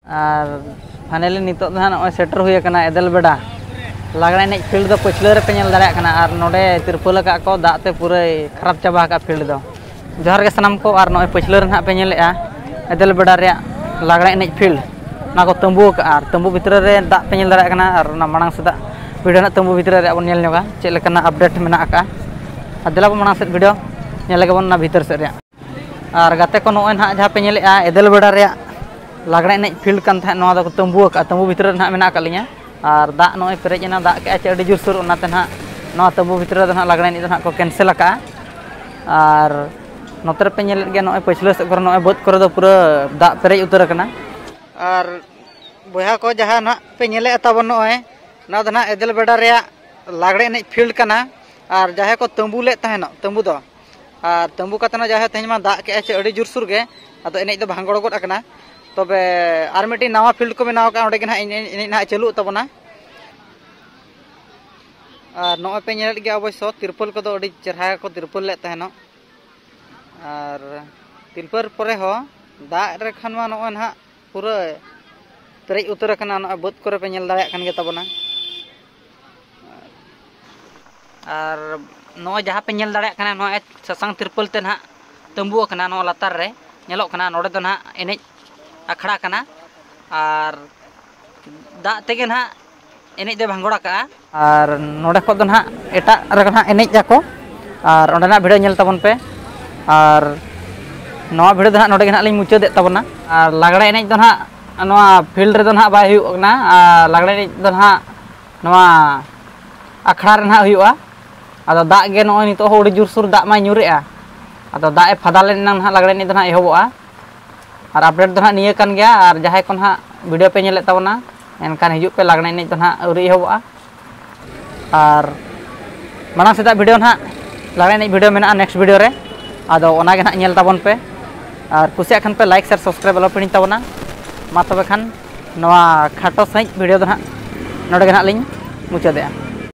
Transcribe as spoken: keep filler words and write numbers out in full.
ᱟᱨ finally ᱱᱤᱛᱚᱜ ᱫᱚ ᱦᱟᱸᱜ ᱱᱚᱜᱼᱚᱭ ᱥᱮᱴᱮᱨ ᱦᱩᱭ ᱟᱠᱟᱱᱟ ᱮᱫᱮᱞ ᱵᱮᱰᱟ ᱞᱟᱜᱽᱲᱮ ᱮᱱᱮᱡ ᱯᱷᱤᱞᱰ ᱫᱚ᱾ ᱯᱟᱹᱪᱷᱞᱟᱹ ᱨᱮᱯᱮ ᱧᱮᱞ ᱫᱟᱲᱮᱭᱟᱜ ᱠᱟᱱᱟ, ᱟᱨ ᱱᱚᱰᱮ ᱛᱤᱨᱯᱟᱹᱞ ᱟᱠᱟᱫ ᱠᱚ, ᱫᱟᱜ ᱛᱮ ᱯᱩᱨᱟᱹᱭ ᱠᱷᱟᱨᱟᱯ ᱪᱟᱵᱟ ᱟᱠᱟᱫ ᱯᱷᱤᱞᱰ ᱫᱚ᱾ ᱡᱚᱦᱟᱨ ᱜᱮ ᱥᱟᱱᱟᱢ ᱠᱚ᱾ ᱟᱨ ᱱᱚᱜᱼᱚᱭ ᱯᱟᱹᱪᱷᱞᱟᱹ ᱨᱮ ᱱᱟᱦᱟᱜ ᱯᱮ ᱧᱮᱞᱮᱫᱼᱟ ᱮᱫᱮᱞ ᱵᱮᱰᱟ ᱨᱮᱭᱟᱜ ᱞᱟᱜᱽᱲᱮ ᱮᱱᱮᱡ ᱯᱷᱤᱞᱰ, ᱚᱱᱟ ᱠᱚ ᱛᱟᱹᱢᱵᱩ ᱟᱠᱟᱫᱼᱟ, ᱟᱨ ᱛᱟᱹᱢᱵᱩ ᱵᱷᱤᱛᱨᱤ ᱨᱮ ᱫᱟᱜ ᱯᱮ ᱧᱮᱞ ᱫᱟᱲᱮᱭᱟᱜ ᱠᱟᱱᱟ, ᱟᱨ ᱚᱱᱟ ᱢᱟᱲᱟᱝ ᱥᱮᱫᱟᱜ ᱵᱷᱤᱰᱤᱭᱳ ᱨᱮᱱᱟᱜ ᱛᱟᱹᱢᱵᱩ ᱵᱷᱤᱛᱨᱤ ᱨᱮᱭᱟᱜ ᱵᱚᱱ ᱧᱮᱞ ᱧᱚᱜᱟ ᱪᱮᱫ ᱞᱮᱠᱟᱱᱟᱜ ᱟᱯᱰᱮᱴ ᱢᱮᱱᱟᱜ ᱟᱠᱟᱫᱼᱟ᱾ ᱟᱨ ᱫᱮᱞᱟ ᱵᱚᱱ ᱢᱟᱲᱟᱝ ᱥᱮᱫ ᱵᱷᱤᱰᱤᱭᱳ ᱧᱮᱞ ᱞᱮᱜᱮ ᱵᱚᱱ ᱚᱱᱟ ᱵᱷᱤᱛᱟᱹᱨ ᱥᱮᱫ ᱨᱮᱭᱟᱜ᱾ ᱟᱨ ᱜᱟᱛᱮ ᱠᱚ, ᱱᱚᱜᱼᱚᱭ ᱱᱟᱦᱟᱜ ᱡᱟᱦᱟᱸ ᱯᱮ ᱧᱮᱞᱮᱫᱼᱟ ᱮᱫᱮᱞ ᱵᱮᱰᱟ ᱨᱮᱭᱟᱜ ᱞᱟᱜᱽᱲᱮ ᱮᱱᱮᱡ ᱯᱷᱤᱞᱰ ᱠᱟᱱ ᱛᱟᱦᱮᱸᱫ, ᱱᱚᱣᱟ ᱫᱚᱠᱚ ᱛᱟᱹᱢᱵᱩ ᱟᱠᱟᱫᱼᱟ, ᱛᱟᱹᱢᱵᱩ ᱵᱷᱤᱛᱨᱤ ᱨᱮ ᱱᱟᱦᱟᱜ ᱢᱮᱱᱟᱜ ᱟᱠᱟᱫ ᱞᱤᱧᱟ᱾ ᱟᱨ ᱫᱟᱜ ᱱᱚᱜᱼᱚᱭ ᱯᱮᱨᱮᱡ ᱮᱱᱟ, ᱫᱟᱜ ᱠᱮᱫᱼᱟ ᱪᱮ ᱟᱹᱰᱤ ᱡᱳᱨᱥᱳᱨ, ᱚᱱᱟᱛᱮ ᱱᱟᱦᱟᱜ ᱱᱚᱣᱟ ᱛᱟᱹᱢᱵᱩ ᱵᱷᱤᱛᱨᱤ ᱨᱮᱫᱚ ᱱᱟᱦᱟᱜ ᱞᱟᱜᱽᱲᱮ ᱮᱱᱮᱡ ᱫᱚ ᱱᱟᱦᱟᱜ ᱠᱚ ᱠᱮᱱᱥᱮᱞ ᱟᱠᱟᱫᱼᱟ᱾ ᱟᱨ ᱱᱚᱛᱮ ᱨᱮᱯᱮ ᱧᱮᱞᱮᱫ ᱜᱮᱭᱟ, ᱱᱚᱜᱼᱚᱭ ᱯᱟᱹᱪᱷᱞᱟᱹ ᱥᱮᱫ ᱠᱚᱨᱮ ᱱᱚᱜᱼᱚᱭ ᱵᱟᱹᱫᱽ ᱠᱚᱨᱮ ᱫᱚ ᱯᱩᱨᱟᱹ ᱫᱟᱜ ᱯᱮᱨᱮᱡ ᱩᱛᱟᱹᱨ ᱟᱠᱟᱱᱟ᱾ ᱟᱨ ᱵᱚᱭᱦᱟ ᱠᱚ, ᱡᱟᱦᱟᱸ ᱱᱟᱦᱟᱜ ᱯᱮ ᱧᱮᱞᱮᱫᱼᱟ ᱛᱟᱵᱚᱱ, ᱱᱚᱜᱼᱚᱭ ᱱᱚᱣᱟ ᱫᱚ ᱱᱟᱦᱟᱜ ᱮᱫᱮᱞ ᱵᱮᱰᱟ ᱨᱮᱭᱟᱜ ᱞᱟᱜᱽᱲᱮ ᱮᱱᱮᱡ ᱯᱷᱤᱞᱰ ᱠᱟᱱᱟ᱾ ᱟᱨ ᱡᱟᱦᱟᱸᱭ ᱠᱚ ᱛᱟᱹᱢᱵᱩ ᱞᱮᱫ ᱛᱟᱦᱮᱱᱚᱜ, ᱛᱟᱹᱢᱵᱩ ᱫᱚ, ᱟᱨ ᱛᱟᱹᱢᱵᱩ ᱠᱟᱛᱮ ᱦᱚᱸ ᱡᱟᱦᱟᱸᱭ ᱛᱮᱦᱮᱧ ᱢᱟ ᱫᱟᱜ ᱠᱮᱜᱼᱟᱭ ᱪᱮ ᱟᱹᱰᱤ ᱡᱳᱨᱥᱳᱨ ᱜᱮ, ᱟᱫᱚ ᱮᱱᱮᱡ ᱫᱚ ᱵᱷᱟᱸᱜᱚᱲ ᱜᱚᱫ ᱟᱠᱟᱱᱟ᱾ ᱛᱚᱵᱮ ᱟᱨ ᱢᱤᱫᱴᱤᱡ ᱱᱟᱣᱟ ᱯᱷᱤᱞᱰ ᱠᱚ ᱵᱮᱱᱟᱣ ᱟᱠᱟᱫᱼᱟ, ᱚᱸᱰᱮ ᱜᱮ ᱱᱟᱦᱟᱜ ᱮᱱᱮᱡ, ᱮᱱᱮᱡ ᱱᱟᱦᱟᱜ ᱪᱟᱹᱞᱩᱜ ᱛᱟᱵᱚᱱᱟ᱾ ᱟᱨ ᱱᱚᱜᱼᱚᱭ ᱯᱮ ᱧᱮᱞᱮᱫ ᱜᱮᱭᱟ ᱚᱵᱚᱥᱥᱚ, ᱛᱤᱨᱯᱚᱞ ᱠᱚᱫᱚ ᱟᱹᱰᱤ ᱪᱮᱦᱨᱟ ᱜᱮᱠᱚ ᱛᱤᱨᱯᱚᱞ ᱞᱮᱫ ᱛᱟᱦᱮᱱᱚᱜ᱾ ᱟᱨ ᱛᱤᱨᱯᱚᱞ ᱯᱚᱨᱮ ᱦᱚᱸ ᱫᱟᱜ ᱨᱮ ᱠᱷᱟᱱ ᱢᱟ ᱱᱚᱜᱼᱚᱭ ᱱᱟᱦᱟᱜ ᱯᱩᱨᱟᱹ ᱯᱮᱨᱮᱡ ᱩᱛᱟᱹᱨ ᱟᱠᱟᱱᱟ, ᱱᱚᱜᱼᱚᱭ ᱵᱟᱹᱫᱽ ᱠᱚᱨᱮ ᱯᱮ ᱧᱮᱞ ᱫᱟᱲᱮᱭᱟᱜ ᱠᱟᱱ ᱜᱮ ᱛᱟᱵᱚᱱᱟ᱾ ᱟᱨ ᱱᱚᱜᱼᱚᱭ ᱡᱟᱦᱟᱸ ᱯᱮ ᱧᱮᱞ ᱫᱟᱲᱮᱭᱟᱜ ᱠᱟᱱᱟ, ᱱᱚᱜᱼᱚᱭ ᱥᱟᱥᱟᱝ ᱛᱤᱨᱯᱚᱞ ᱛᱮ ᱱᱟᱦᱟᱜ ᱛᱟᱹᱢᱵᱩ ᱟᱠᱟᱱᱟ, ᱱᱚᱣᱟ ᱞᱟᱛᱟᱨ ᱨᱮ ᱧᱮᱞᱚᱜ ᱠᱟᱱᱟ, ᱱᱚᱰᱮ ᱫᱚ ᱱᱟᱦᱟᱜ ᱮᱱᱮᱡ ᱟᱠᱷᱲᱟ ᱠᱟᱱᱟ᱾ ᱟᱨ ᱫᱟᱜ ᱛᱮᱜᱮ ᱱᱟᱦᱟᱜ ᱮᱱᱮᱡ ᱫᱚᱭ ᱵᱷᱟᱸᱜᱚᱲ ᱟᱠᱟᱜᱼᱟ᱾ ᱟᱨ ᱱᱚᱰᱮ ᱠᱷᱚᱱ ᱫᱚ ᱱᱟᱦᱟᱜ ᱮᱴᱟᱜ ᱨᱮ ᱱᱟᱦᱟᱜ ᱮᱱᱮᱡ ᱟᱠᱚ, ᱟᱨ ᱚᱸᱰᱮᱱᱟᱜ ᱵᱷᱤᱰᱤᱭᱳ ᱧᱮᱞ ᱛᱟᱵᱚᱱ ᱯᱮ᱾ ᱟᱨ ᱱᱚᱣᱟ ᱵᱷᱤᱰᱤᱭᱳ ᱫᱚ ᱱᱟᱦᱟᱜ ᱱᱚᱰᱮ ᱜᱮ ᱱᱟᱦᱟᱜ ᱞᱤᱧ ᱢᱩᱪᱟᱹᱫᱮᱫ ᱛᱟᱵᱚᱱᱟ᱾ ᱟᱨ ᱞᱟᱜᱽᱲᱮ ᱮᱱᱮᱡ ᱫᱚ ᱱᱟᱦᱟᱜ ᱱᱚᱣᱟ ᱯᱷᱤᱞᱰ ᱨᱮᱫᱚ ᱱᱟᱦᱟᱜ ᱵᱟᱭ ᱦᱩᱭᱩᱜ ᱠᱟᱱᱟ, ᱟᱨ ᱞᱟᱜᱽᱲᱮ ᱮᱱᱮᱡ ᱫᱚ ᱱᱟᱦᱟᱜ ᱱᱚᱣᱟ ᱟᱠᱷᱲᱟ ᱨᱮ ᱱᱟᱦᱟᱜ ᱦᱩᱭᱩᱜᱼᱟ᱾ ᱟᱫᱚ ᱫᱟᱜ ᱜᱮ ᱱᱚᱜᱼᱚᱭ ᱱᱤᱛᱚᱜ ᱦᱚᱸ ᱟᱹᱰᱤ ᱡᱳᱨᱥᱳᱨ ᱫᱟᱜ ᱢᱟᱭ ᱧᱩᱨᱮᱜᱼᱟ᱾ ᱟᱫᱚ ᱫᱟᱜ ᱮ ᱯᱷᱟᱫᱟ ᱞᱮᱱ ᱮᱱᱟᱝ ᱱᱟᱦᱟᱜ ᱞᱟᱜᱽᱲᱮ ᱮᱱᱮᱡ ᱫᱚ ᱱᱟᱦᱟᱜ ᱮᱦᱚᱵᱚᱜᱼᱟ᱾ ᱟᱨ ᱟᱯᱰᱮᱴ ᱫᱚ ᱱᱟᱦᱟᱜ ᱱᱤᱭᱟᱹ ᱠᱟᱱ ᱜᱮᱭᱟ᱾ ᱟᱨ ᱡᱟᱦᱟᱸᱭ ᱠᱚ ᱱᱟᱦᱟᱜ ᱵᱷᱤᱰᱤᱭᱳ ᱯᱮ ᱧᱮᱞᱮᱫ ᱛᱟᱵᱚᱱᱟ, ᱮᱱᱠᱷᱟᱱ ᱦᱤᱡᱩᱜ ᱯᱮ, ᱞᱟᱜᱽᱲᱮ ᱮᱱᱮᱡ ᱫᱚ ᱱᱟᱦᱟᱜ ᱟᱹᱣᱨᱤ ᱮᱦᱚᱵᱚᱜᱼᱟ᱾ ᱟᱨ ᱢᱟᱲᱟᱝ ᱥᱮᱫᱟᱜ ᱵᱷᱤᱰᱤᱭᱳ ᱱᱟᱦᱟᱜ, ᱞᱟᱜᱽᱲᱮ ᱮᱱᱮᱡ ᱵᱷᱤᱰᱤᱭᱳ ᱢᱮᱱᱟᱜᱼᱟ ᱱᱮᱠᱥᱴ ᱵᱷᱤᱰᱤᱭᱳ ᱨᱮ᱾ ᱟᱫᱚ ᱚᱱᱟ ᱜᱮ ᱱᱟᱦᱟᱜ ᱧᱮᱞ ᱛᱟᱵᱚᱱ ᱯᱮ᱾ ᱟᱨ ᱠᱩᱥᱤᱭᱟᱜ ᱠᱷᱟᱱ ᱯᱮ ᱞᱟᱭᱤᱠ, ᱥᱮᱭᱟᱨ, ᱥᱟᱵᱥᱠᱨᱟᱭᱤᱵ ᱟᱞᱚ ᱯᱮ ᱦᱤᱲᱤᱧ ᱛᱟᱵᱚᱱᱟ᱾ ᱢᱟ ᱛᱚᱵᱮ ᱠᱷᱟᱱ ᱱᱚᱣᱟ ᱠᱷᱟᱴᱚ ᱥᱟᱺᱦᱤᱡ ᱵᱷᱤᱰᱤᱭᱳ ᱫᱚ ᱱᱟᱦᱟᱜ ᱱᱚᱰᱮ ᱜᱮ ᱱᱟᱦᱟᱜ ᱞᱤᱧ ᱢᱩᱪᱟᱹᱫᱮᱜᱼᱟ᱾